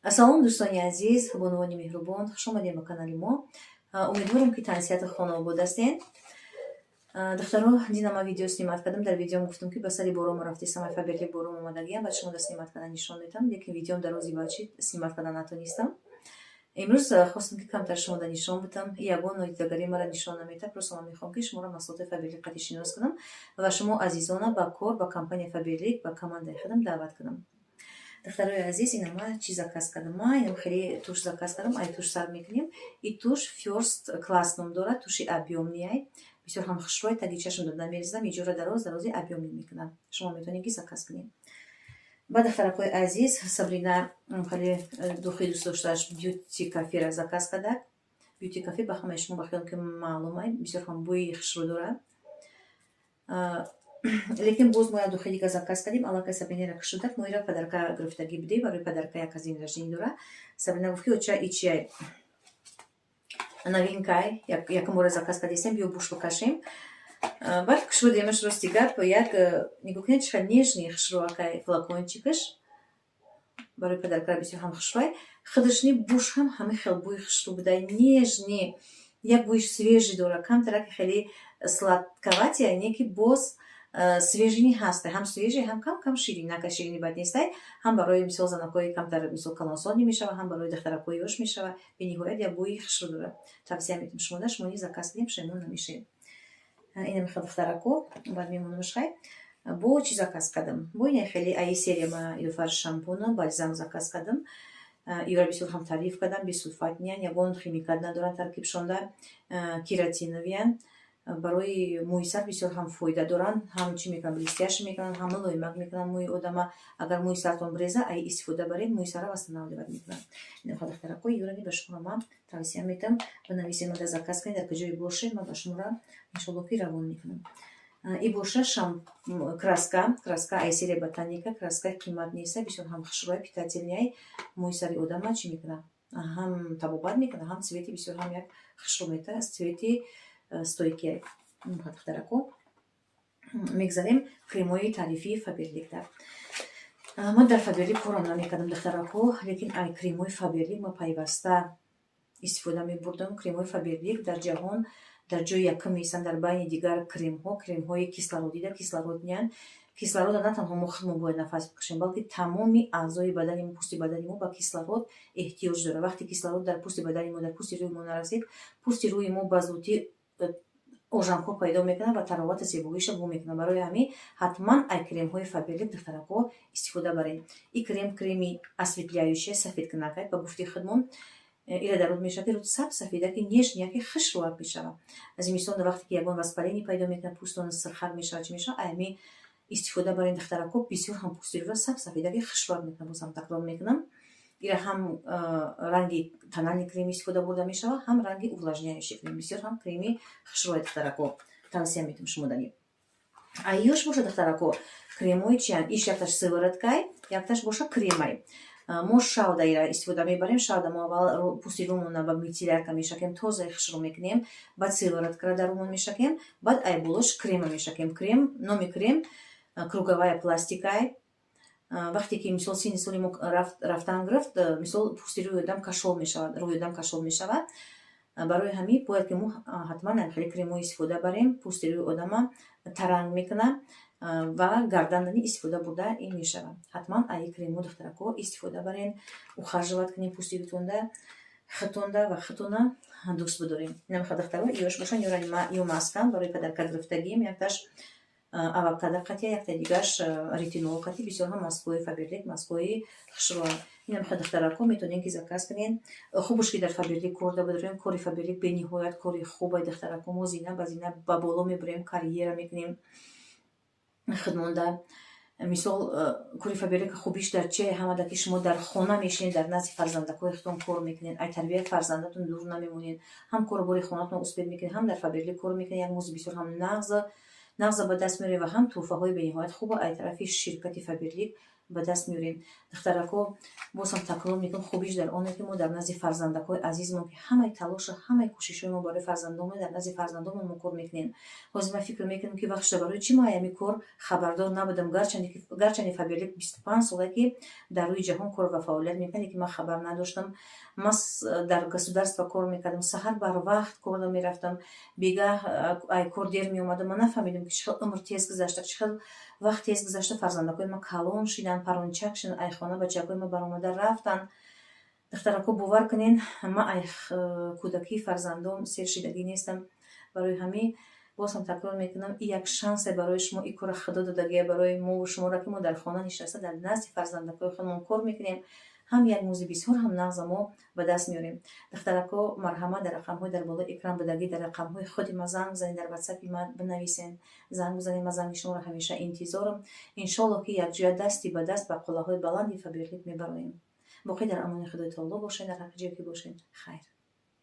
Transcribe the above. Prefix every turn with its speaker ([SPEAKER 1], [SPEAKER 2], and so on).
[SPEAKER 1] Салом, дӯстони азиз, бонувони меҳрубон, хушомадем ба канали мо. Умедворам, ки тансиҳату хонобод ҳастен. Духтаро, дина ма видео снимать кардам. Дар видеом гуфтам, ки ба сари бором рафтесам, ай Фаберлик бором омадагиам, баъд шумо да снимать кардан нишон медам, лекин видеом дар рӯзи баъд шид, снимать кардан натонистам. Имрӯз хостам, ки камтар шумо да нишон бидам. Ягон нодидагарӣ мара нишон намедиҳад, просто ман мехоҳам, ки шуморо маҳсулоти Фаберлик қати шинос кунам ва шумо азизона ба кор ба компания Фаберлик, ба командаи худам даъват кунам. Духтарои азиз, ина ма чӣ заказ кардам? Ма инам хеле тушь заказ кардам. Ай тушь сар мекунем. И тушь First Class ном дорад, туши объёмный ай, бисёр ҳам хушрӯй, таги чашм дода мерезам, иҷора дароз дарози объёмный мекунам. Шумо метавонед, ки заказ кунед. Баъд, духтаракҳои азиз, Сабрина хеле духи дӯст доштааш Beauty Cafe-ра заказ кардак. Beauty Cafe ба ҳамаи шумо, ба хиёлам, ки маълумай, бисёр ҳам бӯи хушрӯ дорад. Лекин боз мо як духи дига заказ кардем, аллакай Сабринера кушодак. Мо ира подарка гирифтагӣ будем барои подарка, як аз день рождения дора. Сабрина гуфт, ки оча, ичиай новинкай, якум бора заказ кардесем, биё буш бикашем. Баъд кушодемаш, рости гап, як нигоҳ кунед, чӣ хел нежный, хушрӯакай флакончикаш. Барои подарка бисёр ҳам хушрӯай. Худашни буш ҳам ҳамин хел бӯи хушрӯ будай, нежный, як бӯи свежий дора, камтараки хеле сладковатый, не ки боз свежий ҳаста, ҳам свежий, ҳам кам кам ширинака, ширини бад нестай. Ҳам барои, мисол, занакҳои камтар, мисол, калонсол мешава, ҳам барои духтаракҳои ёш мешава. Бениҳоят як бӯи хушрӯ дорад. Тавсия медиҳам шумода, шумо низ заказ кунем, пушаймон намешавед. Ина мехел, духтарако. Баъд мемонамаш. Хай, бо чӣ заказ кардам? Бо ина хеле аи серия ма Илфар шампуна, бальзам заказ кардам. Ира бисёр ҳам таъриф кардам, бесульфатный ян, ягон химикат надоранд таркибшонда, кератиновый ян, барои мӯи сар бисёр ҳам фоида доранд, ҳам чӣ мекунанд, блестящий мекунанд, ҳам мулоимак мекунанд мӯи одама. Агар мӯи сартон биреза, ай истифода баред, мӯи сара восстанавливать мекунанд. Духтарако, юрани ба шумо ман тавсия метам, бинависед, мада заказ кунед, дар куҷое бошед, ман ба шуморо иншолло ки равон мекунам. И боша шам краска, краска ай серия Ботаника, краскаи қимат неста, бисёр ҳам хушрӯя, питательный ай, мӯи сари одама чӣ мекунад, ҳам табобат мекунад, ҳам цвети бисёр ҳам як хушрӯ метаҳад, цвети стойкий. Духтарако, мегзарем кремои таърифии Фаберликда. Ман дар Фаберлик корам намекардам, духтарако, лекин ай кремои Фаберлик ма пайваста истифода мебурдам. Кремои Фаберлик дар ҷаҳон дар ҷои якум меистанд дар байни дигар кремҳо, кремҳои кислородида, кислородный ян. Кислорода на танҳо мо худмон бояд нафас бикашем, балки тамоми аъзои бадани мо, пӯсти бадани мо ба кислород эҳтиёҷ дорад. Вақте кислород дар пӯсти бадани мо, дар пӯсти рӯи мо нарасид, пӯсти рӯи мо ба зудӣ ожанкҳо пайдо мекунад ва таровату зебогиша гум мекунад. Барои ҳамин ҳатман ай кремҳои Фаберлик, духтаракҳо, истифода баред. И крем, креми осветляющая, сафедкунакай, ба гуфти худмон ира дар руд мешавад, ки руд саб сафедаки, нежный яки, хушрӯак мешавад. Зимистон вақте ки ягон воспаление пайдо мекунад, пӯстон сирхак мешавад, чӣ мешавад, ай истифода баред, духтаракҳо, бисёр ҳам пӯсти рӯро саб сафедаки, хушрӯак мекунад. Боз ҳам такрор мекунам, ира ҳам ранги тональный крем истифода бурда мешавад, ҳам ранги увлажняющий крем. Бисёр ҳам креми хушрӯи, духтарако, тавсия метавам шумо дани. Аюш боша, духтарако, кремои чиян? Иш якташ сывороткай, якташ боша кремай. Мо шавда ира истифода мебарем. Шавда мо аввал пӯсти рӯмона ба мицеллярка мешакем, тозаи хушрӯ мекунем, баъд сывороткара дар рӯмон мешакем, баъд ай болош крема мешакем. Крем, номи крем круговая пластикай. Вақте ки, мисол, синни соли мо рафтан гирифт, мисол, пӯсти рӯи одам кашол мешавад, рӯи одам кашол мешавад. Барои ҳамин бояд ки мо ҳатман хеле кремҳо истифода барем. Пӯсти рӯи одама таранг мекунад ва гардандани истифода бурда ин мешавад. Ҳатман аи кремҳо, духтаракҳо, истифода барен, ухаживать кунем пӯсти рӯтонда, хитонда ва хитона дӯст бидорем. Инамиха, духтаро, ёш бошанд, ё маскам барои подарка гирифтагием, якташ авокадо қатия, якта дигаш ретинол қати. Бисёр ҳам маскҳои Фаберлик маскҳои хушрӯанд. Инамиха, духтаракҳо, метавонем ки заказ кунем. Хубуш ки дар Фаберлик кор да бидорем. Кори Фаберлик бениҳоят кори хубай, духтаракҳо. Мо зина ба зина ба боло мебурем, карьера мекунем худмонда. Мисол, кори Фаберлика хубиш дар че ҳамада, ки шумо дар хона мешинед, дар назди фарзандакҳои худтон кор мекунед, ай тарбияи фарзандатон дур намемонед, ҳам кору бори хонатон успеть мекунед, ҳам дар Фаберлик кор мекунед, як музди бисёр ҳам нағза ба даст меоред ва ҳам тӯҳфаҳои бениҳоят хуба ай тарафи ширкати Фаберлик. Ба даст меорем. Духтарако, боз ҳам такрор мекунам, хубиш дар оне, ки мо дар назди фарзандакҳои азизмон, ки ҳамаи талошу ҳамаи кӯшишҳои мо барои фарзандонмо, дар назди фарзандонмон мо кор мекунем. Ҳозир ман фикр мекунам, ки вақт шуда, барои чӣ ман ҳамин кор хабардор набудам? Гарчанде Фаберлик 25 сола, ки дар рӯи ҷаҳон кор ва фаъолият мекунад, лекин ман хабар надоштам. Ман дар государство кор мекардам, саҳар барвақт кор мерафтам, бегаҳ ай кор дер меомадам. Ман нафаҳмидам, ки чӣ хел умр тез гузашта, чӣ хел вақт тез гузашта, фарзандакҳои ман калон шиданд, парончак шиданд, ай хона бачакҳои ман баромада рафтанд. Духтарако, бовар кунен, ман ай кӯдакии фарзандом сершидагӣ нестам. Барои ҳамин боз ҳам такрор мекунам, и як шансе барои шумо, и кора Худо додагия барои мову шуморо, ки мо дар хона нишаста, дар назди фарзандакҳои худмон кор мекунем, ҳам як музди бисёр ҳам нағза мо ба даст меорем. Духтарако, марҳамат, дар рақамҳои дар болои экран будагӣ, дар рақамҳои худи ма занг бизанед, дар ватсапи ма бинависен, занг бизанед. Ма занги шуморо ҳамеша интизорам. Иншоллоҳ, ки якҷоя дасти ба даст ба қуллаҳои баланди Фаберлик мебароем. Боқӣ дар амони Худои таоло бошед, дар ҳар ҷое ки бошед. Хайр.